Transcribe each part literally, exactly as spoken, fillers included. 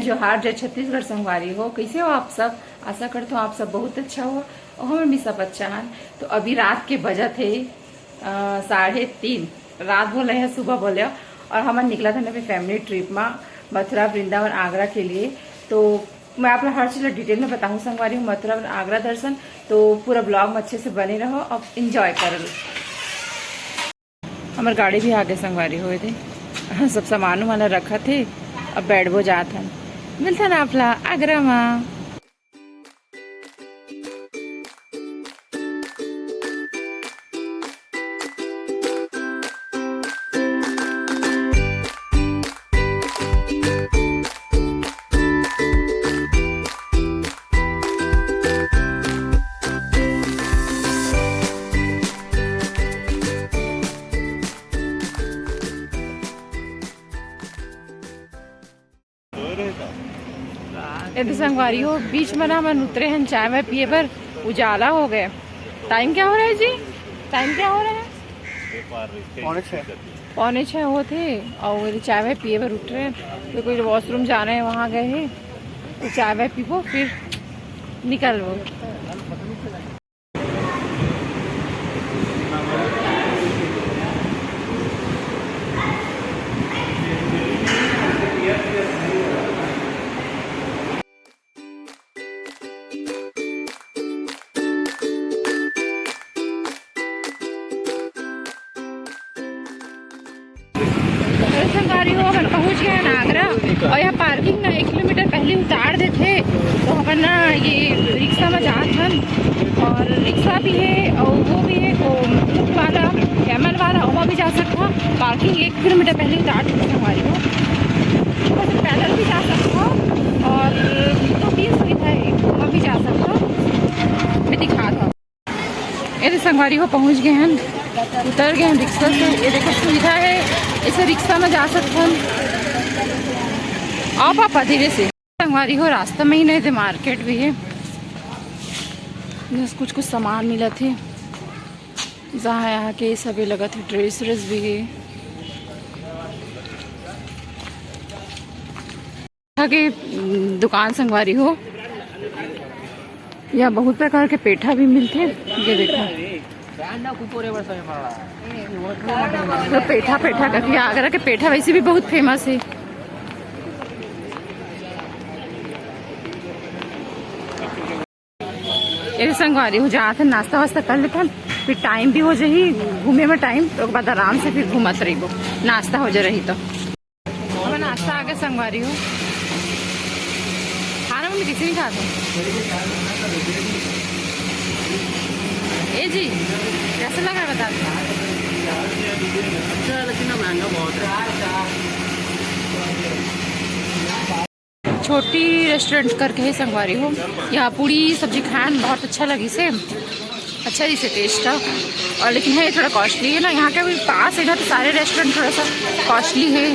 जोहार, जय छत्तीसगढ़ संगवारी हो। कैसे हो आप सब? आशा करता हूँ आप सब बहुत अच्छा हो और हम भी सब अच्छा हन। तो अभी रात के बजत हे, अ, साढ़े तीन। रात बोले है, सुबह बोले हो। और हमन निकलत हन अपनी family trip में मथुरा, वृंदावन, आगरा के लिए। तो मैं आप ला हर चीज ला detail में बताऊँ संगवारी हो, मथुरा, आगरा दर्शन। तो पूरा vlog में अच्छे से बने रहो और enjoy करो। हमर गाड़ी भी आगे संगवारी हो, एदे सब सामान उमान रखत हे। अब बैठबो जात हन, मिलथन आप ला आगरा मा। एदे संगवारी हो, बीच में ना हमन उतरे हन चाय वाय पिए बर, उजाला हो गए। टाइम क्या हो रहा है जी? टाइम क्या हो रहा है? पौने छः। पौने छः होत हे और एदे चाय वाय पिए बर उतरे हन। तो कोई वॉशरूम जाना है, वहाँ गए हैं, तो चाय वाय पीबो, फिर निकलबो। अरे संगवारी हो, हमन पहुंच गए हैं आगरा और यहाँ पार्किंग ना एक किलोमीटर पहले उतार देथे, तो हमन ना ये रिक्शा में जात हन और रिक्शा भी है और वो भी है, वो वाला, कैमल वाला, वहाँ भी जा सकते हो। पार्किंग एक किलोमीटर पहले उतार देथे संगवारी हो। बस पैदल भी जा सकते हो और दो तीन सुविधा है, वहाँ भी जा सकते हो। मैं दिखा दो। ये तो संगवारी हो, पहुंच गए हैं, उतर गए हैं रिक्शा से। ये देखो सुविधा है, ऐसे रिक्शा में जा सकते हैं। आओ पापा धीरे से। संगवारी हो, रास्ता में ही नहीं थे, मार्केट भी है, बस कुछ कुछ सामान मिला थे। जहाँ यहाँ के सभी लगा थे, ड्रेस व्रेस भी है। यहाँ के, उम, दुकान संगवारी हो, यहाँ बहुत प्रकार के पेठा भी मिलथे। ये देखो, तो पेठा, पेठा करके आगरा के पेठा वैसे भी बहुत फेमस है। ये संगवारी हो, जात हन, नाश्ता वास्ता कर लेथन, फिर टाइम भी हो जाही घूमे में टाइम, तो ओकर बाद आराम से फिर घूमत रहिबो, नाश्ता हो जा रही तो। अब नाश्ता आगे संगवारी हो, खाना मम्मी किसी नहीं खाते। ए जी, कैसे लग रहा है बता दो। अच्छा है, लेकिन ना महंगा बहुत है। छोटी रेस्टोरेंट करके है संगवारी हो, यहाँ पूरी सब्जी खान बहुत अच्छा लगी से, अच्छा ही से टेस्ट था। और लेकिन है थोड़ा कॉस्टली है ना, यहाँ के भी पास है ना, तो सारे रेस्टोरेंट थोड़ा सा कॉस्टली है।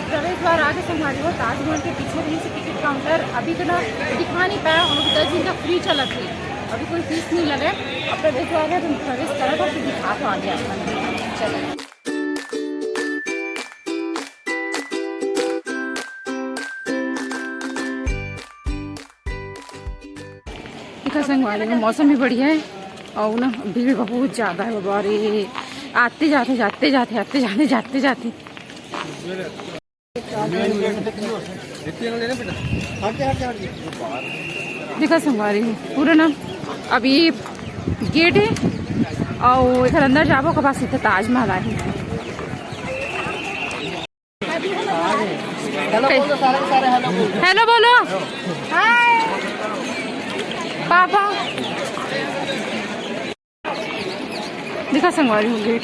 प्रवेश द्वार आगे संगवारी हो, ताजमहल के पीछे रही से टिकट काउंटर। अभी तो ना दिखा नहीं पाया, हम लोग दस दिन का फ्री चलत है, अभी कोई फीस नहीं लगे। अब प्रवेश द्वार है, तुम प्रवेश करो तो फिर दिखा तो आगे आपका। चलो। देखा संगवारी हो, मौसम भी बढ़िया है और ना भीड़ बहुत ज्यादा है बाबा रे। आते जाते, जाते जाते, आते जाते, जाते जाते। देखा संगवारी हो, पूरा ना अभी गेट है और इधर अंदर जाबो के बाद सीधा ताजमहल आही। हेलो बोलो, सारे के सारे हेलो बोलो। हेलो बोलो। हाय पापा। देखा संगवारी हो गेट।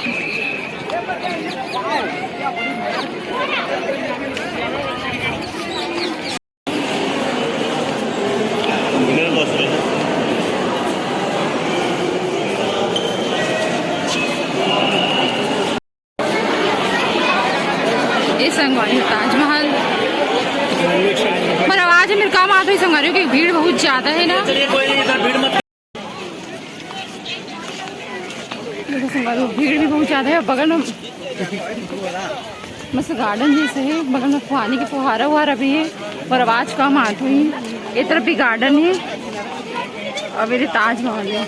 संगवारी हो, भीड़ बहुत ज्यादा है ना। देखो संगवारी हो, भीड़ भी बहुत ज्यादा है। बगल में मस्त गार्डन जैसे है, बगल में पानी की फुहारा वुहारा भी है, पर आवाज कम आत हुई। ये तरफ भी गार्डन है और मेरे ताजमहल है।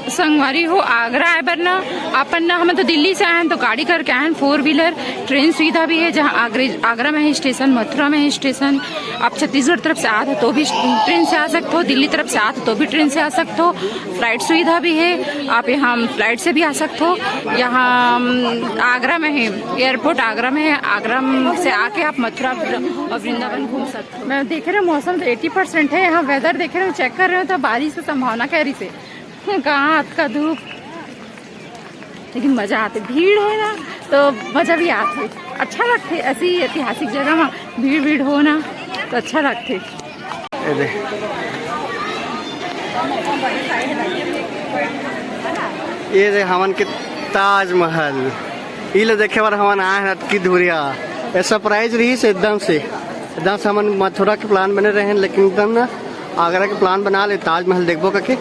संगवारी हो, आगरा आए बर ना, अपन ना, हम तो दिल्ली से आए हैं तो गाड़ी करके आए हैं, फोर व्हीलर। ट्रेन सुविधा भी है, जहाँ आगरे, आगरा में है स्टेशन, मथुरा में है स्टेशन। आप छत्तीसगढ़ तरफ से आत हो तो भी ट्रेन से आ सकते हो, दिल्ली तरफ से आत हो तो भी ट्रेन से आ सकते हो। फ्लाइट सुविधा भी है, आप यहाँ फ्लाइट से भी आ सकते हो। यहाँ, अम, आगरा में है एयरपोर्ट, आगरा में है। आगरा से आके आप मथुरा और वृंदावन घूम सकते हो। मैं देख रहे हूँ, मौसम तो एटी परसेंट है। यहाँ वेदर देख रहे हूँ, चेक कर रहे हो तो बारिश की संभावना कह रही से। कहाँ अतका धूप, लेकिन मजा आते। भीड़ है ना, तो मजा भी आते, अच्छा लगते। ऐसी ऐतिहासिक जगह में भीड़ भीड़ हो ना, तो अच्छा लगते। ये दे, ये दे हमन के ताजमहल, ई ले देखे बर हमन आए हैं अतकी दूरिया। ये सरप्राइज रही से एकदम से, एकदम से हमन मथुरा के प्लान बने रहे हैं, लेकिन एकदम ना आगरा के प्लान बना ले, ताजमहल देखबो करके।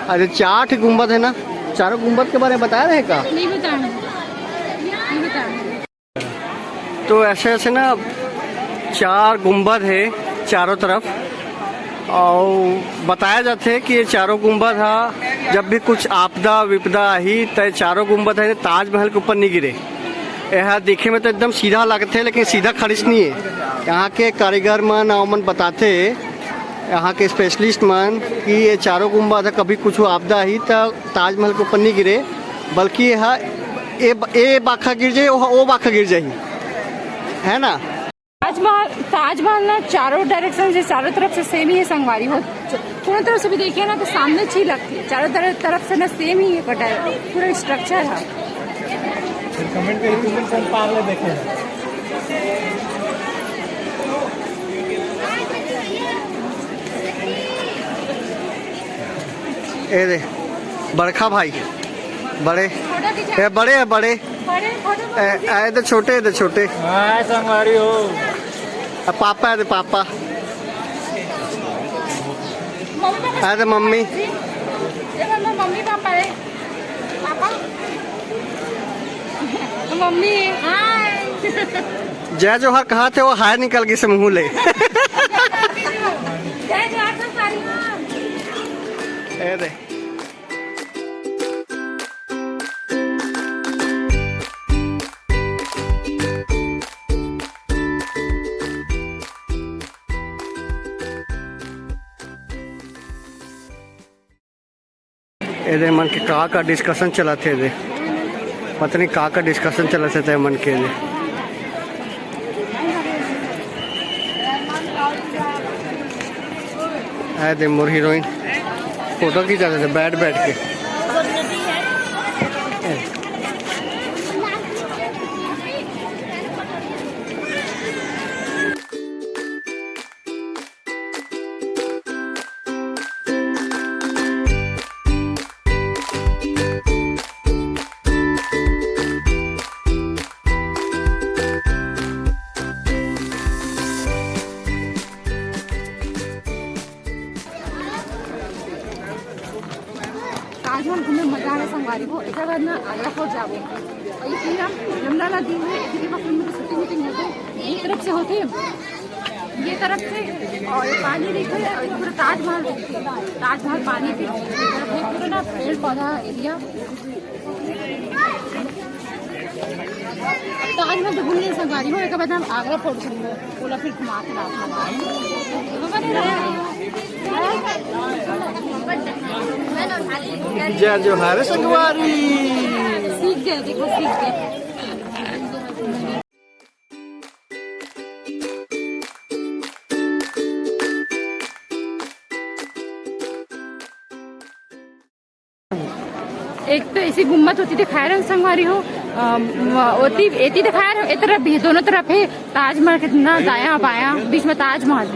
अरे चार ठे गुम्बद है ना, चारों गुम्बद के बारे में बताए रहे का? नहीं बताए, नहीं बताए। तो ऐसे ऐसे ना चार गुम्बद है चारों तरफ, और बताया जाते है कि ये चारों गुम्बद हा, जब भी कुछ आपदा विपदा आही, तो ये चारों गुम्बद है ताजमहल के ऊपर नहीं गिरे। यह देखे में तो एकदम सीधा लगते है, लेकिन सीधा खड़िस नहीं है। यहाँ के कारीगर मन और मन बताते, यहाँ के स्पेशलिस्ट मन, कि ये चारों गुम्बद है, कभी कुछ आपदा आही तो ताजमहल के ऊपर नहीं गिरे, बल्कि यह ए, ए बाखा गिर जाए, वो, वो बाखा गिर जाए, है ना? ताजमहल, ताजमहल ना चारों डायरेक्शन से, चारों तरफ से सेम ही है संगवारी हो। दोनों तरफ से भी देखिए ना, तो सामने अच्छी लगती है। चारों तरफ, तरफ से ना सेम ही है, पूरा स्ट्रक्चर है। फिर कमेंट पे इतने कौन पागल देखे हैं। ए दे, बड़खा भाई, बड़े, ए बड़े है बड़े। ए, आए तो छोटे, तो छोटे। हाँ, संगवारी हो। अब पापा है, तो पापा। आए तो मम्मी। मम्मी पापा है। पापा। मम्मी, हाय। जय जोहार कहा थे, वो हाय निकल गई से मुंह ले। जय जोहार संगवारी हो। ए दे। एदे मन के का का डिस्कशन चलत हे, एदे पता नहीं का का डिस्कशन चलत हे ते मन के एदे। आए दे मोर हीरोइन फोटो खींचा थे बैठ बैठ के। ताजमहल घूमे मजा आवे संगवारी हो। एकर बाद ना आगरा फोर्ट जाबो। और ये पूरा यमुना नदी में, ये फिल्म की शूटिंग वूटिंग होते, ये तरफ से होते, ये तरफ से, और ये पानी देखो, ये पूरा ताजमहल देखो, ताजमहल पानी के पूरा ना पेड़ पौधा एरिया। ताजमहल तो घूमने संगवारी हो, एक बार हम आगरा फोर्ट घूमने, बोला फिर घुमा के लाओ। जय जोहार संगवारी। सीख गए, देखो सीख गए। एक तो ऐसी गुम्बद होती दिखाए रहे संगवारी हो, अम, ओती, एती दिखाए रहे, ए तरफ भी, दोनों तरफ है ताजमहल, कितना दाया बाया, बीच में ताजमहल।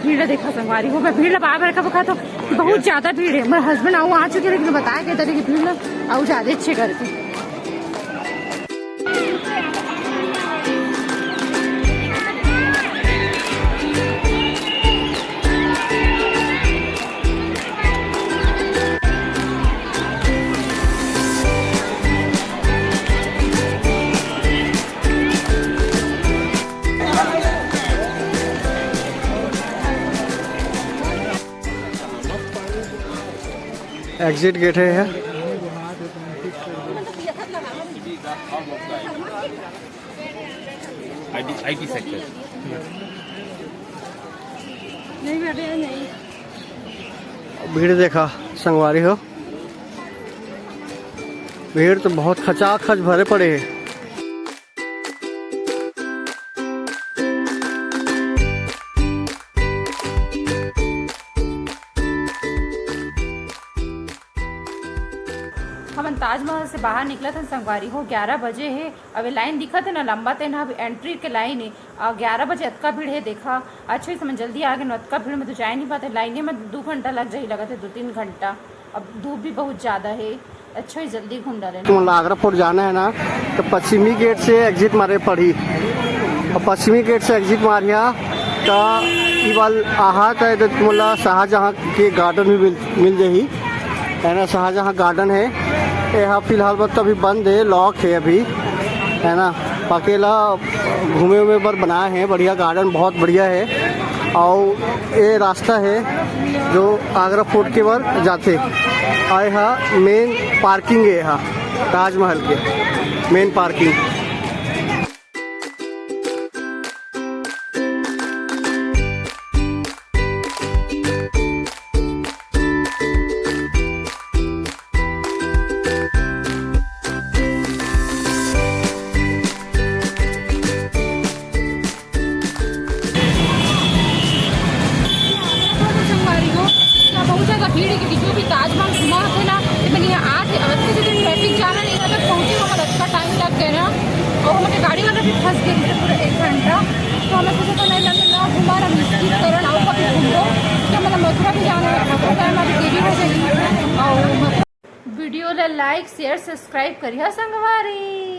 भीड़ देखा संगवारी हो, मैं भीड़ बार बार कब कहा तो बहुत ज्यादा भीड़ है। मेरे हस्बैंड आओ आ चुके, लेकिन बताया कहता कि भीड़ आओ ज्यादा अच्छे करके। एग्जिट गेट है ये। IT, IT sector. भीड़ देखा संगवारी हो, भीड़ तो बहुत खचाखच भरे पड़े है। हमन ताजमहल से बाहर निकलत हन संगवारी हो, ग्यारह बजे हे। अब ये लाइन दिखत हे ना लंबा, तेन ह एंट्री के लाइन हे। अउ ग्यारह बजे अतका भीड़ हे, देखा, अच्छा हे हमन जल्दी आ गेन, अतका भीड़ में तो जाए नहीं पाते, लाइने में दू घंटा लग जाही, लगत हे दू तीन घंटा। अब धूप भी बहुत ज्यादा हे, अच्छा हे जल्दी घूम डाले। तुमन ला आगरा फोर्ट जाना है ना, तो पश्चिमी गेट से एग्जिट मारे पड़ही, और पश्चिमी गेट से एग्जिट मारिया तो ई वाल आहा तो तुमन ला शाहजहां के गार्डन भी मिल, मिल जाही, है ना। शाहजहां गार्डन है, ये हा फिलहाल बस अभी बंद है, लॉक है अभी, है ना। बाकी ला घूमे उमे बर बनाए हैं, बढ़िया गार्डन, बहुत बढ़िया है। और ये रास्ता है जो आगरा फोर्ट के बर जाथे। और ये हा मेन पार्किंग है, ये हा ताजमहल के मेन पार्किंग। संगवारी हो, यहाँ बहुत ज्यादा भीड़ है, क्योंकि जो भी ताजमहल घूमा थे ना, ये बनिया आज अवश्य से ट्रैफिक जाम है, नहीं अगर पहुंचे वहाँ अतका टाइम लग गया ना, और हमारे गाड़ी वाला भी फंस गए थे पूरा एक घंटा। तो हमें सोचा था नहीं, लगे ना घुमा ना, मिस करन आओ, कभी घूम लो। तो मतलब मथुरा भी जाना है, मथुरा जाए, हमारी देरी हो गई। और वीडियो ला लाइक, शेयर, सब्सक्राइब करिहा संगवारी।